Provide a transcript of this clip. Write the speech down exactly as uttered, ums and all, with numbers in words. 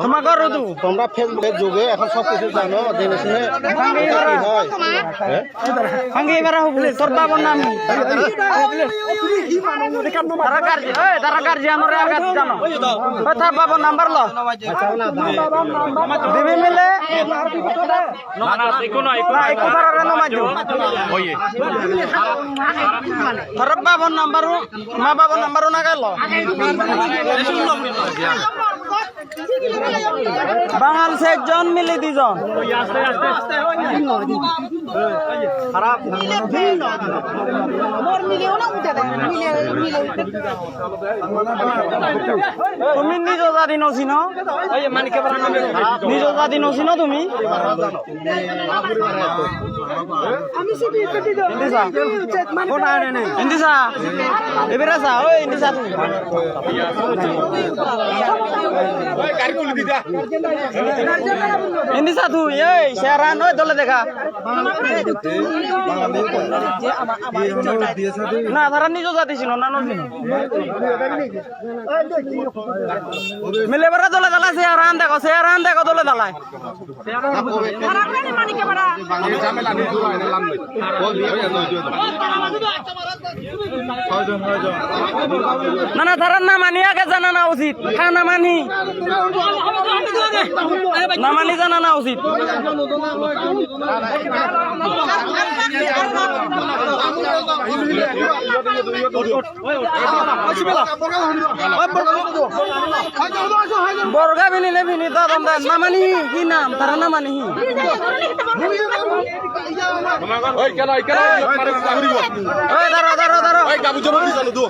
তোমার ঘর উদু। তোমরা Facebook-এর যুগে এখন সব কিছু জানো, জেনে শুনে এটা কি হয়? হ্যাঁ? ভাঙ্গি এবার হবু, তোর বাবার নাম কি? তারা গার্জি-, এই, তারা গার্জিয়ানরে আগে জানো। ওই তার বাবার নাম্বার ল। দিবি মিলে? না, না, দেখো না, একটু না, না, একটু না। তারা না মাঝে। ওই। তোর বাবার নাম্বারও, মা বাবার নাম্বারও না গেল। বাঙাল চারজন, মিলি দুজন। তুমি নিজ জাতি নচিনো? নিজ জাতি নচিনো তুমি? Hindi sa. Hindi sa. Ibira sa. Oi, hindi sa. Hindi sa tu. Ei, seran, oi, dole dega. Na, tara nijo jati sino, na, no sino. Mile bara dole dala, seran dego, seran dego, dole dala. না, না, তারা না মানি আগে জানা না উচিত। হ্যাঁ, না মানি। না মানি জানা না উচিত। Borga bini le bini da dam da. Namani hi? Hi nam? Tara namani hi? Oi, kela, oi, kela, oi, mare, mare, mare. Oi, daro, daro, daro. Oi, gabu jabo di jalo do.